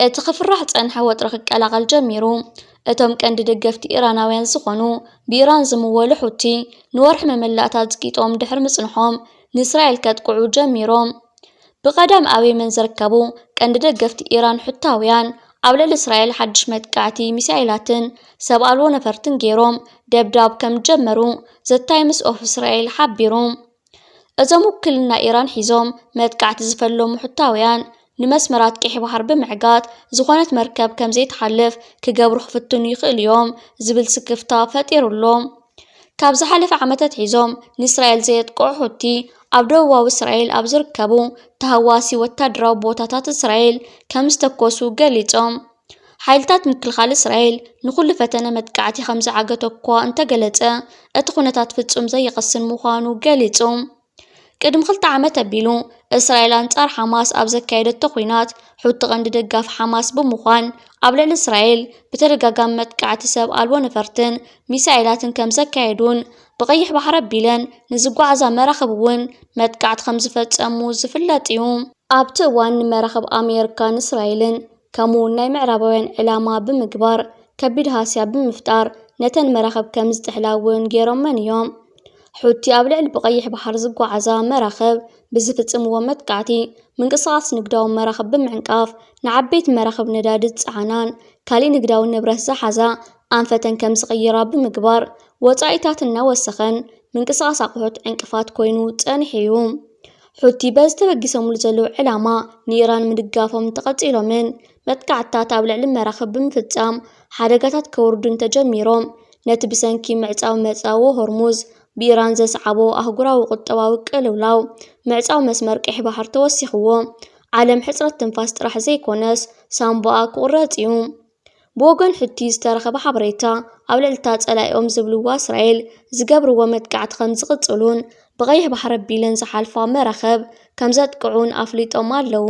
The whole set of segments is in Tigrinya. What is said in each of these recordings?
እቲ ክፍራሕ ዝጸንሐ ወጥሪ ክቀላቐል ጀሚሩ። እቶም ቀንዲ ደገፍቲ ኢራናውያን ዝኾኑ ብኢራን ዝምወሉ ሑቲ፣ ንወርሒ መመላእታ ዝቂጦም ድሕሪ ምጽንሖም፣ ንእስራኤል ከጥቅዑ ጀሚሮም። ብቐዳም ኣብ የመን ዝርከቡ ቀንዲ ደገፍቲ ኢራን ሑታውያን፣ ኣብ ልዕሊ እስራኤል ሓድሽ መጥቃዕቲ ሚሳኤላትን ሰብ ኣልቦ ነፈርትን ገይሮም ደብዳብ ከም ጀመሩ ዘ ታይምስ ኦፍ እስራኤል ሓቢሩ። እዞም ውክልና ኢራን ሒዞም መጥቃዕቲ ዝፈለሙ ሑታውያን፣ ንመስመራት ቀይሕ ባሕር ብምዕጋት ዝኾነት መርከብ ከም ዘይትሓልፍ ክገብሩ ክፍትኑ ይኽእሉ እዮም ዝብል ስክፍታ ፈጢሩ ኣሎ። ካብ ዝሓለፈ ዓመት ኣትሒዞም ንእስራኤል ዘየጥቅዑ ሑቲ፣ ኣብ ደቡባዊ እስራኤል ኣብ ዝርከቡ ተሃዋሲ ወታደራዊ ቦታታት እስራኤል ከም ዝተኮሱ ገሊጾም። ሓይልታት ምክልኻል እስራኤል ንኹሉ ፈተነ መጥቃዕቲ ከም ዝዓገተ እኳ እንተገለጸ፣ እቲ ኩነታት ፍጹም ዘየቕስን ምዃኑ ገሊጹ። ቅድሚ ክልተ ዓመት ኣቢሉ፣ እስራኤል ኣንጻር ሓማስ ኣብ ዘካየደቶ ኲናት፣ ሑቲ ቀንዲ ደጋፊ ሓማስ ብምዃን፣ ኣብ ልዕሊ እስራኤል ብተደጋጋሚ መጥቃዕቲ ሰብ ኣልቦ ነፈርትን ሚሳኤላትን ከም ዘካየዱን፣ ብቐይሕ ባሕሪ ኣቢለን ንዝጓዓዛ መራኽብ እውን መጥቃዕቲ ከም ዝፈጸሙ ዝፍለጥ እዩ። ኣብቲ እዋን፣ ንመራኽብ ኣሜሪካን እስራኤልን፣ ከምኡ እውን ናይ ምዕራባውያን ዕላማ ብምግባር፣ ከቢድ ሃስያ ብምፍጣር፣ ነተን መራኽብ ከም ዝጥሕላ እውን ገይሮመን እዮም። ሑቲ ኣብ ልዕሊ ብቐይሕ ባሕሪ ዝጓዓዛ መራኽብ ብዝፍጽምዎ መጥቃዕቲ፣ ምንቅስቓስ ንግዳዊ መራኽብ ብምዕንቃፍ፣ ንዓበይቲ መራኽብ ነዳዲ ዝጸዓናን ካልእ ንግዳዊ ንብረት ዝሓዛ ኣንፈተን ከም ዝቕይራ ብምግባር፣ ወጻኢታት እናወሰኸን ምንቅስቓስ ኣቑሑት ዕንቅፋት ኮይኑ ጸኒሑ እዩ። ሑቲ በዚ ተበጊሶምሉ ዘለዉ ዕላማ ንኢራን ምድጋፎም እንተቐጺሎምን፣ መጥቃዕትታት ኣብ ልዕሊ መራኽብ ብምፍጻም ሓደጋታት ከውርዱ እንተጀሚሮም፣ ነቲ ብሰንኪ ምዕጻው መጻዊ ሆርሙዝ ብኢራን ዘስዓቦ ኣህጉራዊ ቁጠባዊ ቅልውላው፣ ምዕጻው መስመር ቀይሕ ባሕር ተወሲኽዎ፣ ዓለም ሕጽረት ትንፋስ ጥራሕ ዘይኮነስ፣ ሳምቦኣ ክቑረጽ እዩ። ብወገን ሑቲ ዝተረኸበ ሓበሬታ፣ ኣብ ልዕሊ እታ ጸላኢኦም ዝብልዋ እስራኤል ዝገብርዎ መጥቃዕቲ ከም ዝቕጽሉን፣ ብቐይሕ ባሕሪ ኣቢለን ዝሓልፋ መራኽብ ከም ዘጥቅዑን ኣፍሊጦም ኣለዉ።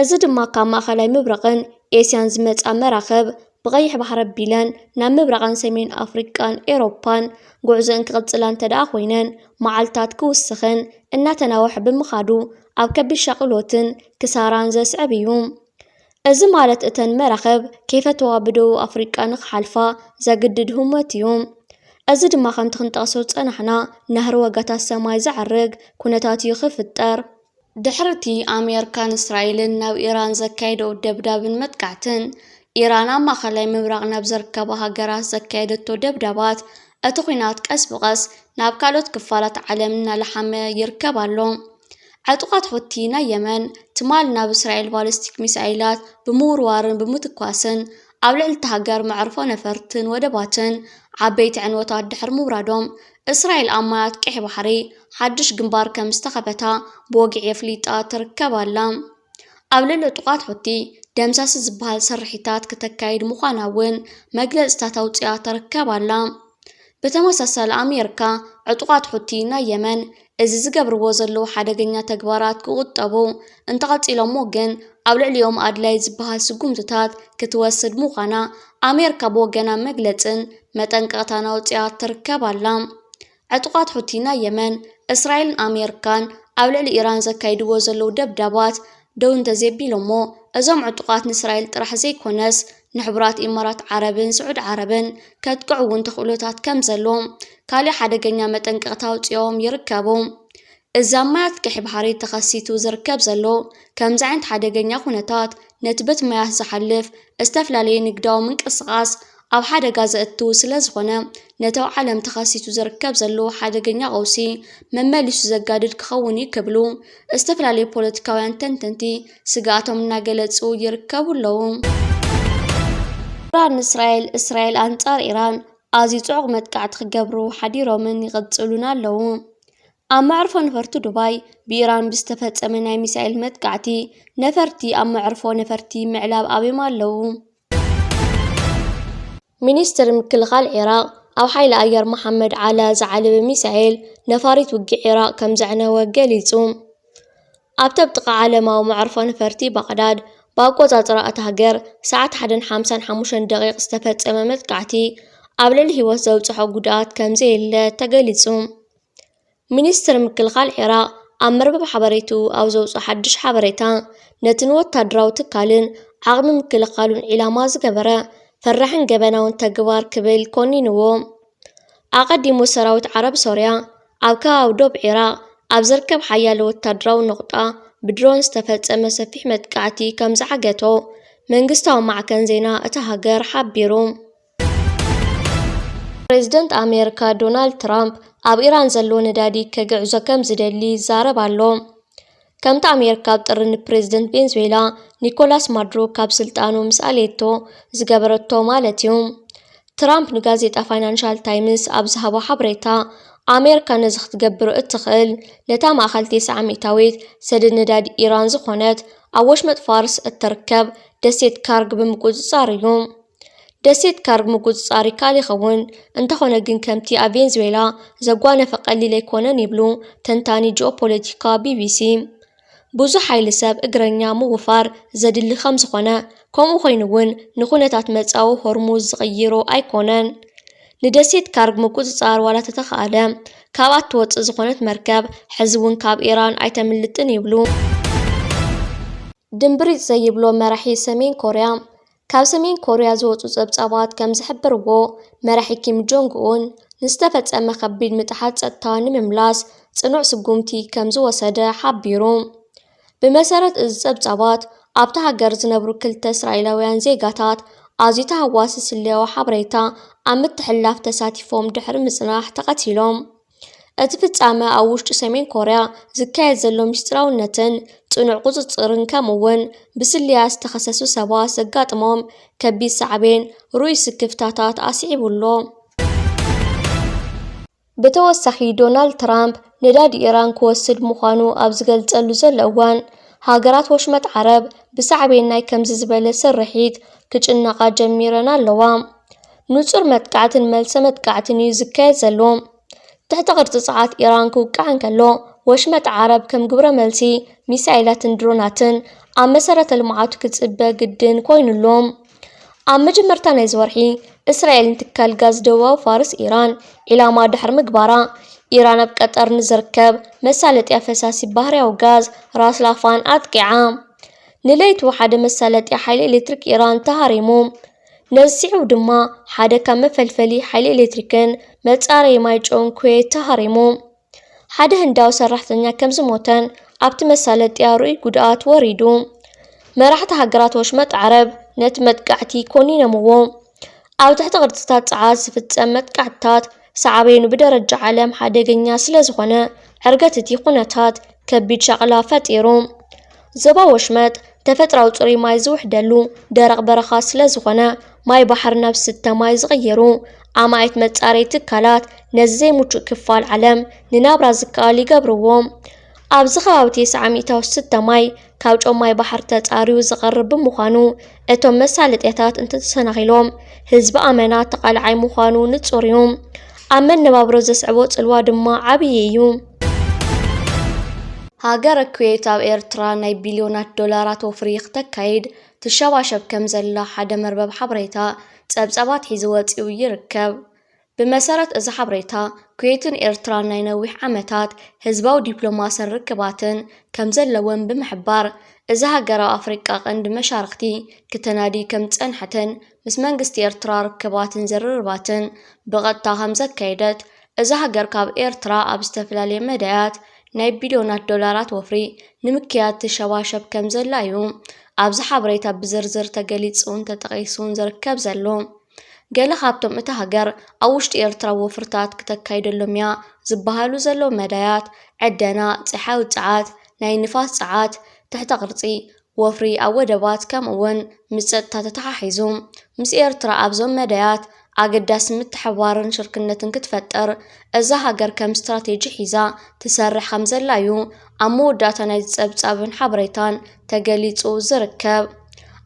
እዚ ድማ ካብ ማእከላይ ምብራቕን ኤስያን ዝመጻ መራኽብ ብቐይሕ ባሕሪ ኣቢለን ናብ ምብራቕን ሰሜን ኣፍሪቃን ኤውሮፓን ጉዕዞአን ክቕጽላ እንተደኣ ኮይነን፣ መዓልታት ክውስኽን እናተናውሐ ብምኻዱ፣ ኣብ ከቢድ ሻቕሎትን ክሳራን ዘስዕብ እዩ። እዚ ማለት እተን መራኽብ ከይፈተዋ ብደቡብ ኣፍሪቃ ንኽሓልፋ ዘግድድ ህሞት እዩ። እዚ ድማ ከምቲ ክንጠቕሶ ዝጸናሕና ናህሪ ዋጋታት ሰማይ ዘዕርግ ኩነታት እዩ ክፍጠር። ድሕሪ እቲ ኣሜሪካን እስራኤልን ናብ ኢራን ዘካየደኦ ደብዳብን መጥቃዕትን፣ ኢራን ኣብ ማእከላይ ምብራቕ ናብ ዘርከባ ሃገራት ዘካየደቶ ደብዳባት፣ እቲ ኲናት ቀስ ብቐስ ናብ ካልኦት ክፋላት ዓለም እናለሓመ ይርከብ ኣሎ። ዕጡቓት ሑቲ ናይ የመን፣ ትማል ናብ እስራኤል ባሊስቲክ ሚሳይላት ብምውርዋርን ብምትኳስን፣ ኣብ ልዕሊ እታ ሃገር መዕርፎ ነፈርትን ወደባትን ዓበይቲ ዕንወታት ድሕሪ ምውራዶም፣ እስራኤል ኣብ ማያት ቀይሕ ባሕሪ ሓድሽ ግንባር ከም ዝተኸፈታ ብወግዒ ኣፍሊጣ ትርከብ ኣላ። ኣብ ልዕሊ ዕጡቓት ሑቲ ደምሳሲ ዝበሃል ስርሒታት ክተካይድ ምዃና እውን መግለጽታት ኣውጺኣ ትርከብ ኣላ። ብተመሳሳሊ፣ ኣሜሪካ ዕጡቓት ሑቲ ናይ የመን እዚ ዝገብርዎ ዘለዉ ሓደገኛ ተግባራት ክቑጠቡ እንተቐጺሎሞ ግን፣ ኣብ ልዕሊኦም ኣድላይ ዝበሃል ስጉምትታት ክትወስድ ምዃና ኣሜሪካ ብወገና መግለጽን መጠንቀቕታን ኣውጺኣ ትርከብ ኣላ። ዕጡቓት ሑቲ ናይ የመን፣ እስራኤልን ኣሜሪካን ኣብ ልዕሊ ኢራን ዘካይድዎ ዘለዉ ደብዳባት ደው እንተዘየቢሎሞ፣ እዞም ዕጡቓት ንእስራኤል ጥራሕ ዘይኮነስ፣ ንሕቡራት ኢማራት ዓረብን ስዑዲ ዓረብን ከጥቅዑ እውን ተኽእሎታት ከም ዘሎ ካልእ ሓደገኛ መጠንቀቕታ ኣውጺኦም ይርከቡ። እዚ ኣብ ማያት ቀይሕ ባሕሪ ተኸሲቱ ዝርከብ ዘሎ ከምዚ ዓይነት ሓደገኛ ኩነታት፣ ነቲ በቲ ማያት ዝሓልፍ ዝተፈላለየ ንግዳዊ ምንቅስቓስ ኣብ ሓደጋ ዘእቱ ስለ ዝኾነ፣ ነቲ ኣብ ዓለም ተኸሲቱ ዝርከብ ዘሎ ሓደገኛ ቀውሲ መመሊሱ ዘጋድድ ክኸውን እዩ ክብሉ ዝተፈላለዩ ፖለቲካውያን ተንተንቲ ስግኣቶም እናገለጹ ይርከቡ ኣለዉ። ኢራን ንእስራኤል፣ እስራኤል ኣንጻር ኢራን ኣዝዩ ጽዑቕ መጥቃዕቲ ክገብሩ ሓዲሮምን ይቕጽሉን ኣለዉ። ኣብ መዕርፎ ነፈርቲ ዱባይ ብኢራን ብዝተፈጸመ ናይ ሚሳኤል መጥቃዕቲ፣ ነፈርቲ ኣብ መዕርፎ ነፈርቲ ምዕላብ ኣብዮም ኣለዉ። ሚኒስትሪ ምክልኻል ዒራቕ፣ ኣብ ሓይሊ ኣየር መሓመድ ዓላ ዝዓለበ ሚሳኤል ነፋሪት ውግእ ዒራቕ ከም ዘዕነወ ገሊጹ። ኣብቲ ኣብ ጥቓ ዓለማዊ መዕርፎ ነፈርቲ ባቕዳድ፣ ብኣቆጻጽራ እታ ሃገር፣ ሰዓት ሓደን ሓምሳን ሓሙሽተን ደቂቕ ዝተፈጸመ መጥቃዕቲ፣ ኣብ ልዕሊ ህይወት ዘብጽሖ ጉድኣት ከም ዘየለ ተገሊጹ። ሚኒስትሪ ምክልኻል ዒራቕ ኣብ መርበብ ሓበሬትኡ ኣብ ዘውጽኦ ሓድሽ ሓበሬታ፣ ነቲ ንወታደራዊ ትካልን ዓቕሚ ምክልኻሉን ዒላማ ዝገበረ ፈራሕን ገበናውን ተግባር ክብል ኮኒንዎ። ኣቐዲሙ ሰራዊት ዓረብ ሶርያ ኣብ ከባቢ ዶብ ዒራቕ ኣብ ዝርከብ ሓያሎ ወታደራዊ ነቑጣ ብድሮን ዝተፈጸመ ሰፊሕ መጥቃዕቲ ከም ዝዓገቶ መንግስታዊ ማዕከን ዜና እታ ሃገር ሓቢሩ። ፕሬዝደንት ኣሜሪካ ዶናልድ ትራምፕ ኣብ ኢራን ዘሎ ነዳዲ ከግዕዞ ከም ዝደሊ ይዛረብ ኣሎ። ከምቲ ኣሜሪካ ኣብ ጥሪ ንፕሬዝደንት ቬንዙዌላ ኒኮላስ ማዱሮ ካብ ስልጣኑ ምስ ኣለየቶ ዝገበረቶ ማለት እዩ። ትራምፕ ንጋዜጣ ፋይናንሻል ታይምስ ኣብ ዝሃቦ ሓበሬታ፣ ኣሜሪካ ነዚ ክትገብር እትኽእል ነታ ማእኸል ተስዓ ሚእታዊት ሰደድ ነዳዲ ኢራን ዝኾነት ኣብ ወሽመጥ ፋርስ እትርከብ ደሴት ካርግ ብምቁጽጻር እዩ። ደሴት ካርግ ምቁጽጻር ይከኣል ይኸውን፣ እንተኾነ ግን ከምቲ ኣብ ቬንዙዌላ ዘጓነፈ ቀሊል ኣይኮነን ይብሉ ተንታኒ ጂኦፖለቲካ ቢቢሲ። ብዙሕ ሓይሊ ሰብ እግረኛ ምውፋር ዘድሊ ከም ዝኾነ፣ ከምኡ ኮይኑ እውን ንኩነታት መጻዊ ሆርሙዝ ዝቕይሮ ኣይኮነን። ንደሴት ካርግ ምቁጽጻር ዋላ ተተኻእለ፣ ካብኣ ትወጽእ ዝኾነት መርከብ ሕዚ እውን ካብ ኢራን ኣይተምልጥን ይብሉ። ድምብሪጽ ዘይብሎ መራሒ ሰሜን ኮርያ። ካብ ሰሜን ኮርያ ዝወጹ ጸብጻባት ከም ዝሕብርዎ፣ መራሒ ኪም ጆንግ ኡን ንዝተፈጸመ ከቢድ ምጥሓት ጸጥታ ንምምላስ ጽኑዕ ስጉምቲ ከም ዝወሰደ ሓቢሩ። ብመሰረት እዚ ጸብጻባት፣ ኣብታ ሃገር ዝነብሩ ክልተ እስራኤላውያን ዜጋታት ኣዝዩ ተሃዋሲ ስለያዊ ሓበሬታ ኣብ ምትሕልላፍ ተሳቲፎም ድሕሪ ምጽናሕ ተቐቲሎም። እቲ ፍጻመ ኣብ ውሽጢ ሰሜን ኮርያ ዝካየድ ዘሎ ምስጢራውነትን ጽኑዕ ቁጽጽርን፣ ከምኡ'ውን ብስለያ ዝተኸሰሱ ሰባት ዘጋጥሞም ከቢድ ሳዕቤን ርኡይ ስክፍታታት ኣስዒቡ ኣሎ። ብተወሳኺ፣ ዶናልድ ትራምፕ ነዳዲ ኢራን ክወስድ ምዃኑ ኣብ ዝገልጸሉ ዘሎ እዋን፣ ሃገራት ወሽመጥ ዓረብ ብሳዕቤን ናይ ከምዚ ዝበለ ስርሒት ክጭነቓ ጀሚረን ኣለዋ። ንጹር መጥቃዕትን መልሰ መጥቃዕትን እዩ ዝካየድ ዘሎ። ትሕቲ ቅርጺ ጸዓት ኢራን ክውቃዕ እንከሎ፣ ወሽመጥ ዓረብ ከም ግብረ መልሲ ሚሳኤላትን ድሮናትን ኣብ መሰረተ ልምዓቱ ክጽበ ግድን ኮይኑሎም። ኣብ መጀመርታ ናይዚ ወርሒ፣ እስራኤል ንትካል ጋዝ ደቡባዊ ፋርስ ኢራን ዒላማ ድሕሪ ምግባራ፣ ኢራን ኣብ ቀጠር ንዝርከብ መሳለጥያ ፈሳሲ ባህርያዊ ጋዝ ራስ ላፋን ኣጥቂዓ። ንለይቱ ሓደ መሳለጥያ ሓይሊ ኤሌክትሪክ ኢራን ተሃሪሙ። ነዚ ስዒቡ ድማ ሓደ ካብ መፈልፈሊ ሓይሊ ኤሌክትሪክን መጻረዪ ማይ ጨውን ኩዌት ተሃሪሙ። ሓደ ህንዳዊ ሰራሕተኛ ከም ዝሞተን ኣብቲ መሳለጥያ ርኡይ ጉድኣት ወሪዱ። መራሕቲ ሃገራት ወሽመጥ ዓረብ ነቲ መጥቃዕቲ ኮኒኖምዎ። ኣብ ትሕቲ ቅርጽታት ጸዓት ዝፍጸም መጥቃዕትታት ሳዕቤኑ ብደረጃ ዓለም ሓደገኛ ስለ ዝኾነ፣ ዕርገት እቲ ኩነታት ከቢድ ሻቕላ ፈጢሩ። ዞባ ወሽመጥ ተፈጥራዊ ጽሩይ ማይ ዝውሕደሉ ደረቕ በረኻ ስለ ዝኾነ፣ ማይ ባሕሪ ናብ ዝስተ ማይ ዝቕይሩ ኣማኢት መጻረዪ ትካላት ነዚ ዘይምቹእ ክፋል ዓለም ንናብራ ዝከኣል ይገብርዎ። ኣብዚ ከባቢ ተስዓ ሚእታዊ ዝስተ ማይ ካብ ጨው ማይ ባሕሪ ተጻርዩ ዝቐርብ ብምዃኑ፣ እቶም መሳለጥያታት እንተተሰናኺሎም፣ ህዝቢ ኣመና ተቓላዓይ ምዃኑ ንጹር እዩ። ኣብ መነባብሮ ዘስዕቦ ጽልዋ ድማ ዓብዪ እዩ። ሃገረ ኩዌት ኣብ ኤርትራ ናይ ቢልዮናት ዶላራት ወፍሪ ክተካይድ ትሸባሸብ ከም ዘላ ሓደ መርበብ ሓበሬታ ጸብጻባት ሒዙ ወጺኡ ይርከብ። ብመሰረት እዚ ሓበሬታ፣ ኩዌትን ኤርትራን ናይ ነዊሕ ዓመታት ህዝባዊ ዲፕሎማስን ርክባትን ከም ዘለወን ብምሕባር፣ እዛ ሃገር ኣብ ኣፍሪቃ ቀንዲ መሻርኽቲ ክተናዲ ከም ዝጸንሐትን ምስ መንግስቲ ኤርትራ ርክባትን ዝርርባትን ብቐጥታ ከም ዘካየደት፣ እዛ ሃገር ካብ ኤርትራ ኣብ ዝተፈላለየ መዳያት ናይ ቢልዮናት ዶላራት ወፍሪ ንምክያድ ትሸባሸብ ከም ዘላ እዩ ኣብዚ ሓበሬታ ብዝርዝር ተገሊጹን ተጠቒሱን ዝርከብ ዘሎ። ገለ ካብቶም እታ ሃገር ኣብ ውሽጢ ኤርትራ ወፍርታት ክተካይደሎም እያ ዝበሃሉ ዘለዉ መዳያት፣ ዕደና፣ ጸሓያዊ ጸዓት፣ ናይ ንፋስ ጸዓት፣ ትሕተ ቅርጺ፣ ወፍሪ ኣብ ወደባት፣ ከምኡ'ውን ምስ ጸጥታ ተተሓሒዙ፣ ምስ ኤርትራ ኣብዞም መዳያት ኣገዳሲ ምትሕብባርን ሽርክነትን ክትፈጥር እዛ ሃገር ከም ስትራቴጂ ሒዛ ትሰርሕ ከም ዘላ እዩ ኣብ መወዳእታ ናይዚ ጸብጻብን ሓበሬታን ተገሊጹ ዝርከብ።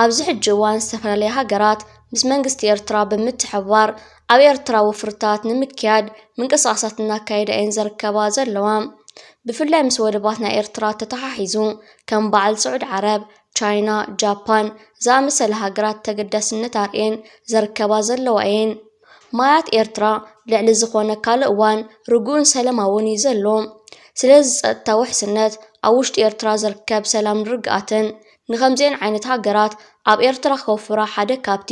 ኣብዚ ሕጂ እዋን ዝተፈላለያ ሃገራት ምስ መንግስቲ ኤርትራ ብምትሕብባር ኣብ ኤርትራ ወፍርታት ንምክያድ ምንቅስቓሳት እናካየዳ እየን ዝርከባ ዘለዋ። ብፍላይ ምስ ወደባት ናይ ኤርትራ ተተሓሒዙ፣ ከም በዓል ስዑድ ዓረብ፣ ቻይና፣ ጃፓን ዝኣመሰላ ሃገራት ተገዳስነት ኣርእየን ዘርከባ ዘለዋ እየን። ማያት ኤርትራ ልዕሊ ዝኾነ ካልእ እዋን ርጉእን ሰላማውን እዩ ዘሎ። ስለዚ ጸጥታ ውሕስነት ኣብ ውሽጢ ኤርትራ ዝርከብ ሰላምን ርግኣትን ንኸምዚአን ዓይነት ሃገራት ኣብ ኤርትራ ከውፍራ ሓደ ካብቲ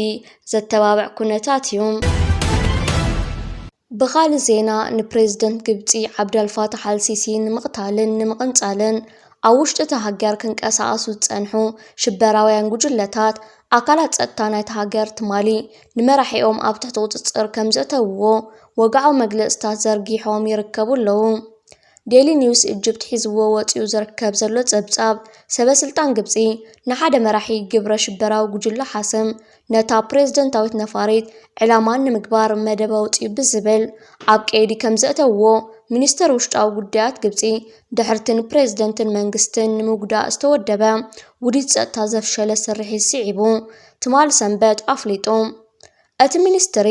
ዘተባብዕ ኩነታት እዩ። ብኻልእ ዜና፣ ንፕሬዝደንት ግብጺ ዓብደልፋታሕ ኣልሲሲ ንምቕታልን ንምቕንጻልን ኣብ ውሽጢ እታ ሃገር ክንቀሳቐሱ ዝጸንሑ ሽበራውያን ጉጅለታት፣ ኣካላት ጸጥታ ናይታ ሃገር ትማሊ ንመራሒኦም ኣብ ትሕቲ ቁጽጽር ከም ዘእተውዎ ወግዓዊ መግለጽታት ዘርጊሖም ይርከቡ ኣለዉ። ዴሊ ኒውስ ኢጅፕት ሒዝዎ ወጺኡ ዝርከብ ዘሎ ጸብጻብ፣ ሰበ ስልጣን ግብጺ ንሓደ መራሒ ግብረ ሽበራዊ ጉጅለ ሓሰም ነታ ፕሬዝደንታዊት ነፋሪት ዕላማ ንምግባር መደብ ኣውጺኡ ብዝብል ኣብ ቀይዲ ከም ዘእተውዎ ሚኒስተር ውሽጣዊ ጉዳያት ግብጺ፣ ድሕርትን ፕሬዝደንትን መንግስትን ንምጉዳእ ዝተወደበ ውዲት ጸጥታ ዘፍሸለ ስርሒት ስዒቡ ትማል ሰንበት ኣፍሊጡ። እቲ ሚኒስትሪ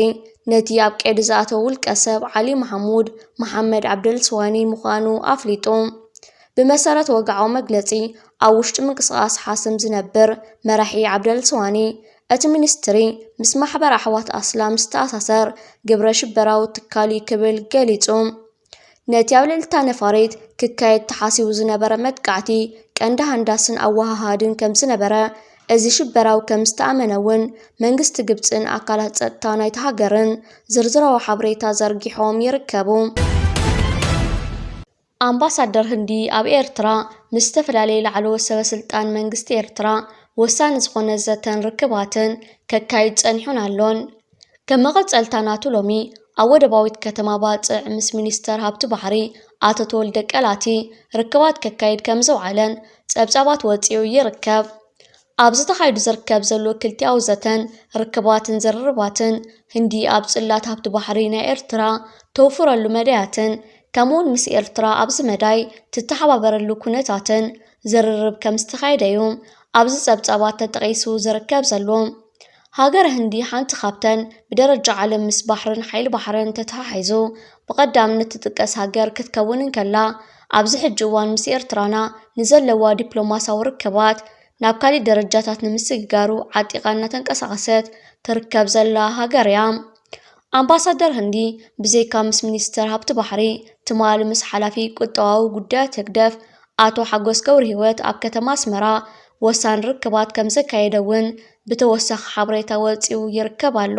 ነቲ ኣብ ቀይዲ ዝኣተወ ውልቀ ሰብ ዓሊ መሓሙድ መሓመድ ዓብደል ስዋኒ ምዃኑ ኣፍሊጡ። ብመሰረት ወግዓዊ መግለጺ፣ ኣብ ውሽጢ ምንቅስቓስ ሓሰም ዝነብር መራሒ ዓብደል ስዋኒ፣ እቲ ሚኒስትሪ ምስ ማሕበር ኣሕዋት ኣስላም ዝተኣሳሰር ግብረ ሽበራዊ ትካል እዩ ክብል ገሊጹ። ነቲ ኣብ ልዕሊ እታ ነፋሪት ክካየድ ተሓሲቡ ዝነበረ መጥቃዕቲ ቀንዲ ሃንዳስን ኣወሃሃድን ከም ዝነበረ፣ እዚ ሽበራዊ ከም ዝተኣመነ እውን መንግስቲ ግብጽን ኣካላት ጸጥታ ናይታ ሃገርን ዝርዝራዊ ሓበሬታ ዘርጊሖም ይርከቡ። ኣምባሳደር ህንዲ ኣብ ኤርትራ ምስ ዝተፈላለዩ ላዕለዎት ሰበ ስልጣን መንግስቲ ኤርትራ ወሳኒ ዝኾነ ዘተን ርክባትን ከካይድ ጸኒሑን ኣሎን። ከም መቐጸልታ ናቱ፣ ሎሚ ኣብ ወደባዊት ከተማ ባጽዕ ምስ ሚኒስተር ሃብቲ ባሕሪ ኣቶ ተወልደ ቀላቲ ርክባት ከካይድ ከም ዝውዓለን ጸብጻባት ወጺኡ ይርከብ። ኣብዚ ተኻይዱ ዝርከብ ዘሎ ክልቲኣዊ ዘተን ርክባትን ዝርርባትን፣ ህንዲ ኣብ ጽላት ሃብቲ ባሕሪ ናይ ኤርትራ ተውፍረሉ መዳያትን፣ ከምኡውን ምስ ኤርትራ ኣብዚ መዳይ ትተሓባበረሉ ኩነታትን ዝርርብ ከም ዝተኻየደ እዩ ኣብዚ ጸብጻባት ተጠቒሱ ዝርከብ ዘሎ። ሃገረ ህንዲ ሓንቲ ካብተን ብደረጃ ዓለም ምስ ባሕርን ሓይሊ ባሕርን ተተሓሒዙ ብቐዳምነት ትጥቀስ ሃገር ክትከውን እንከላ፣ ኣብዚ ሕጂ እዋን ምስ ኤርትራና ንዘለዋ ዲፕሎማስያዊ ርክባት ናብ ካሊእ ደረጃታት ንምስግጋሩ ዓጢቓ እናተንቀሳቐሰት ትርከብ ዘላ ሃገር እያ። ኣምባሳደር ህንዲ ብዘይካ ምስ ሚኒስተር ሃብቲ ባሕሪ፣ ትማሊ ምስ ሓላፊ ቁጠባዊ ጉዳያት ህግደፍ ኣቶ ሓጎስ ገብረሂወት ኣብ ከተማ ኣስመራ ወሳኒ ርክባት ከም ዘካየደ እውን ብተወሳኺ ሓበሬታ ወጺኡ ይርከብ ኣሎ።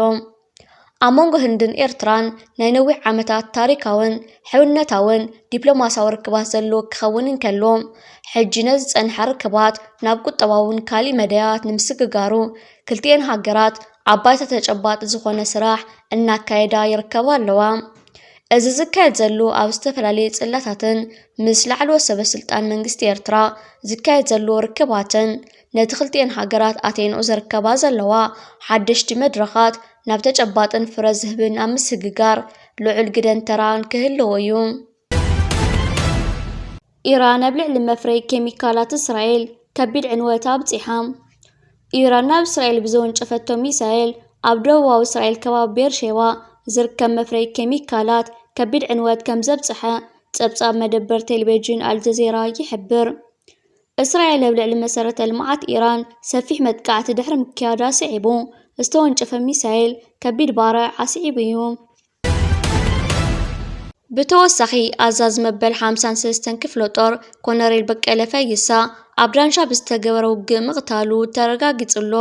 ኣብ መንጎ ህንድን ኤርትራን ናይ ነዊሕ ዓመታት ታሪካውን ሕውነታውን ዲፕሎማስያዊ ርክባት ዘለዎ ክኸውን እንከሎ፣ ሕጂ ነዚ ዝጸንሐ ርክባት ናብ ቁጠባውን ካሊእ መዳያት ንምስግጋሩ ክልቲኤን ሃገራት ኣብ ባይታ ተጨባጢ ዝኾነ ስራሕ እናካየዳ ይርከባ ኣለዋ። እዚ ዝካየድ ዘሎ ኣብ ዝተፈላለዩ ጽላታትን ምስ ላዕለዎት ሰበ ስልጣን መንግስቲ ኤርትራ ዝካየድ ዘሎ ርክባትን፣ ነቲ ክልቲኤን ሃገራት ኣቴንኡ ዘርከባ ዘለዋ ሓደሽቲ መድረኻት ናብ ተጨባጥን ፍረ ዝህብን ኣብ ምስግጋር ልዑል ግደን ተራን ክህልዎ እዩ። ኢራን ኣብ ልዕሊ መፍረይ ኬሚካላት እስራኤል ከቢድ ዕንወት ኣብጺሓ። ኢራን ናብ እስራኤል ብዘወንጨፈቶ ሚሳኤል፣ ኣብ ደቡባዊ እስራኤል ከባቢ ቤርሼባ ዝርከብ መፍረይ ኬሚካላት ከቢድ ዕንወት ከም ዘብጽሐ ጸብጻብ መደበር ቴሌቪዥን ኣልጀዚራ ይሕብር። እስራኤል ኣብ ልዕሊ መሰረተ ልምዓት ኢራን ሰፊሕ መጥቃዕቲ ድሕሪ ምክያዳ ስዒቡ፣ ዝተወንጨፈ ሚሳኤል ከቢድ ባርዕ ኣስዒቡ እዩ። ብተወሳኺ፣ ኣዛዚ መበል ሓምሳን ሰለስተን ክፍለ ጦር ኮነሬል በቀለ ፈይሳ ኣብ ዳንሻ ብዝተገበረ ውግእ ምቕታሉ ተረጋጊጹ ኣሎ።